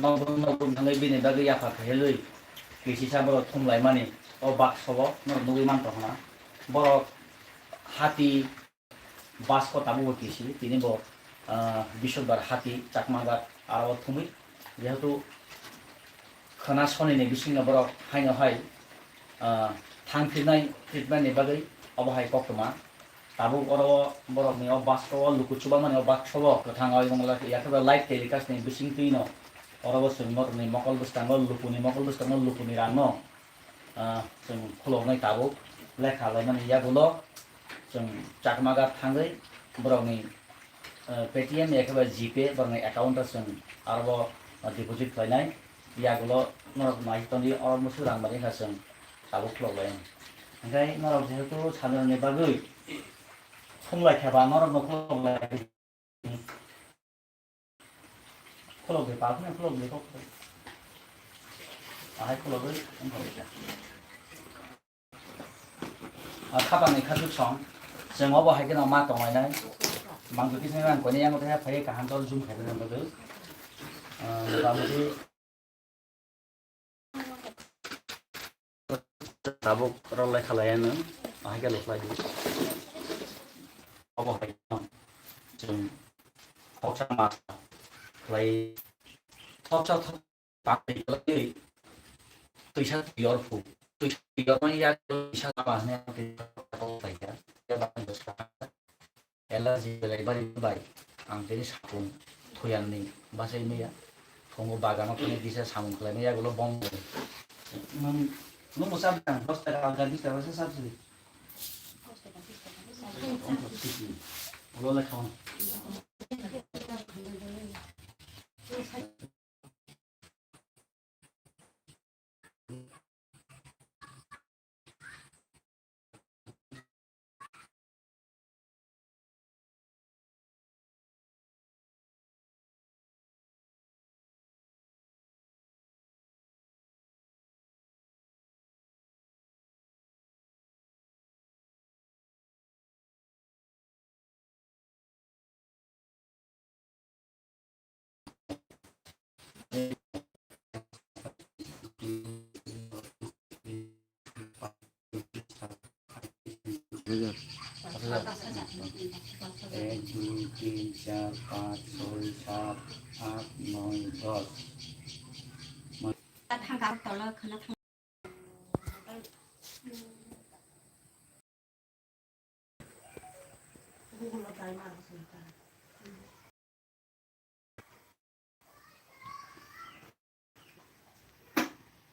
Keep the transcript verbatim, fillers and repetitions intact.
nokbung nokbung thangwi bini bagwi yapha khailwi kisisa borok thumlaimani o baksobo norok nugwi mantong hwnna. Borok hati basko tabukbo kisi, tini bo, ah, Bisudbar hati Chakmagat aro thumwi, jehetu khwna sonini bisingno borok haino hai, ah, thangphirnai treatment ni bagwi obo hai koktwma. Tabuk oro borokni o basko o luku chubamani o baksobo kwthang oi wngla yakhe live telecast ni bisingtwino oro bo chwng borokni mokol bwskango lukuni mokol bwskango lukuni rangno, ah, chwng khuloknai tabuk lekha laimani yagulo chwng Chakmagat thangwi borokni, ah, Paytm yakhe ba GPay borokni account o chwng aro bo, ah, deposit khlainai yagulo norok nai tongdi oro musu rang bai kha chwng tabuk khulok lai. Hingkhai norok jehetu samirokni bagwi thumlai khe ba norokno khulok lai. Khulok de, palphano khulok de kok. Ahai khulok de, wngkha de. Ah, khapangni khasuk song. Chwng obo hai kheno ma tonglainai. Mangtwi kisa nang koine yang tei phai kaham dol jum khai de nang de. Ah, motamoti tabuk rwlai khalai ano, ahai khe lukhlai di. Obo hai no chwng khoroksa ma khlai, khoroksa thok pakri khlai, twisa twi yor phu, twisa twi yor mani yak twisa lama hwnwi ang twi khlai kha. Allergy belai bari bai. Ang tini sakung thuyanni bachai maya. Phungo bagano thangwi kisa samung khlaimaya yagulo bong. Nung, nung mwsa bwkang dos taka alga bis taka se sabsi. Ulo le khaung. এক, দুই, তিন, চার, পাঁচ, ছয়, সাত, আট, নয়, দশ।